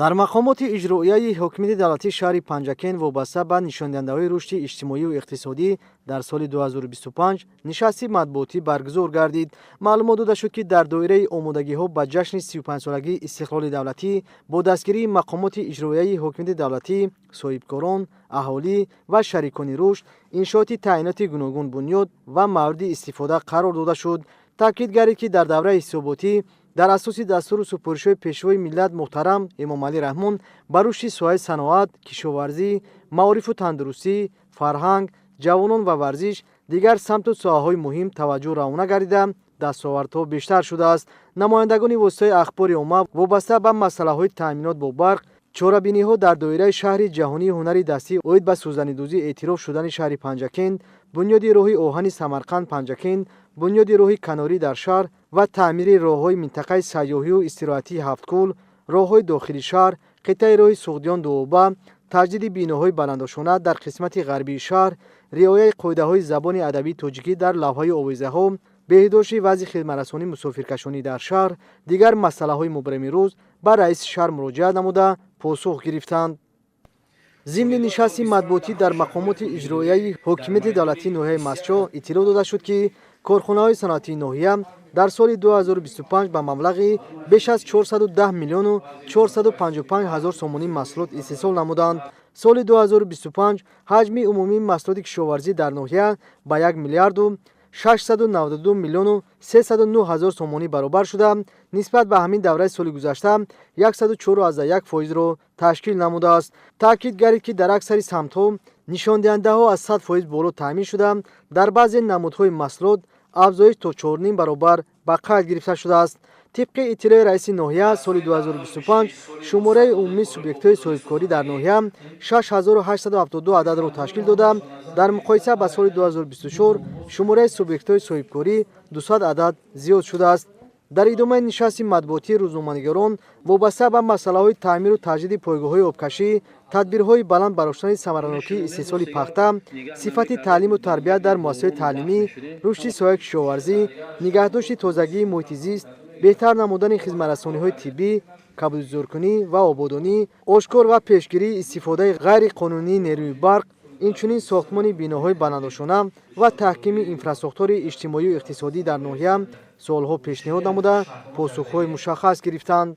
Дар мақомоти иҷроияи ҳокимияти давлатии шаҳри Панҷакент вобаста ба нишондиҳандаҳои рушди иҷтимоию иқтисодӣ дар соли 2025 нишасти матбуотӣ баргузор гардид. Маълумот дода шуд, ки дар доираи омодагиҳо ба ҷашни 35-солагии истиқлоли давлатӣ бо дастгирии мақомоти иҷроияи ҳокимияти давлатӣ, соҳибкорон, аҳолӣ ва шарикони рушд иншооти таъиноти гуногун бунёд ва мавриди истифода қарор дода шуд. Таъкид гардид, ки дар давраи ҳисоботӣ дар асоси дастуру супоришҳои Пешвои миллат муҳтарам Эмомалӣ Раҳмон ба рушди соҳаи саноат, кишоварзӣ, маорифу тандурустӣ, фарҳанг, ҷавонон ва варзиш, дигар самту соҳаҳои муҳим таваҷҷӯҳ равона гардида, дастовардҳо бештар шудааст. Намояндагони воситаи ахбори омма вобаста ба масъалаҳои таъминот бо барқ, чорабиниҳо дар доираи шаҳри ҷаҳонии ҳунари дастӣ оид ба сӯзанидӯзӣ эътироф шудани шаҳри Панҷакент, бунёди роҳи оҳани Самарқанд Панҷакент, бунёди роҳи канорӣ дар шаҳр ва таъмири роҳҳои минтақаи сайёҳию истироҳатии Ҳафткӯл, роҳҳои дохили шаҳр, қитъаи роҳи Суғдиён Дуоба, таҷдиди биноҳои баландошона дар қисмати ғарбии шаҳр, риояи қоидаҳои забони адабии тоҷикӣ дар лавҳаи овезаҳо, беҳдошти вазъи хидматрасонии мусофиркашонӣ дар шаҳр, дигар масъалаҳои мубрами рӯз ба раиси шаҳр муроҷиат намуда, посух гирифтанд. Зимни нишасти матбуотӣ дар мақомоти иҷроияи ҳокимияти давлатии ноҳияи Мастчоҳ иттилоъ дода шуд, ки корхонаҳои саноатии ноҳия дар соли 2025 ба маблағи беш аз 410 миллиону 455 ҳазор сомонӣ маҳсулот истеҳсол намуданд. Соли 2025 ҳаҷми умумии маҳсулоти кишоварзӣ дар ноҳия ба 1 миллиарду 692 миллиону 309 ҳазор сомонӣ баробар шуда, нисбат ба ҳамин давраи соли гузашта 104,1 фоизро ташкил намудааст. Таъкид гардид, ки дар аксари самтҳо нишондиҳандаҳо аз 100% боло таъмин шуда, дар баъзе намудҳои маҳсулот афзоиш то 4,5 баробар ба қайд гирифта шудааст. Тибқи иттилои раиси ноҳия, соли 2025 шумораи умумии субъектҳои соҳибкорӣ дар ноҳия 6872 ададро ташкил дода, дар муқоиса ба соли 2024 шумораи субъектҳои соҳибкорӣ 200 адад зиёд шудааст. Дар идомаи нишасти матбуотӣ рӯзноманигорон вобаста ба масъалаҳои таъмиру таҷдиди пойгоҳҳои обкашӣ, тадбирҳои баланд бардоштани самаранокии истеҳсоли пахта, сифати таълиму тарбият дар муассисаҳои таълимӣ, рушди соҳаи кишоварзӣ, нигаҳдошти тозагии муҳити зист, беҳтар намудани хизматрасониҳои тиббӣ, кабудизоркунӣ ва ободонӣ, ошкор ва пешгирии истифодаи ғайриқонунии нерӯи барқ, инчунин сохтмони биноҳои баландошона ва таҳкими инфрасохтори иҷтимоию иқтисодӣ дар ноҳия суолҳо пешниҳод намуда, посухҳои мушаххас гирифтанд.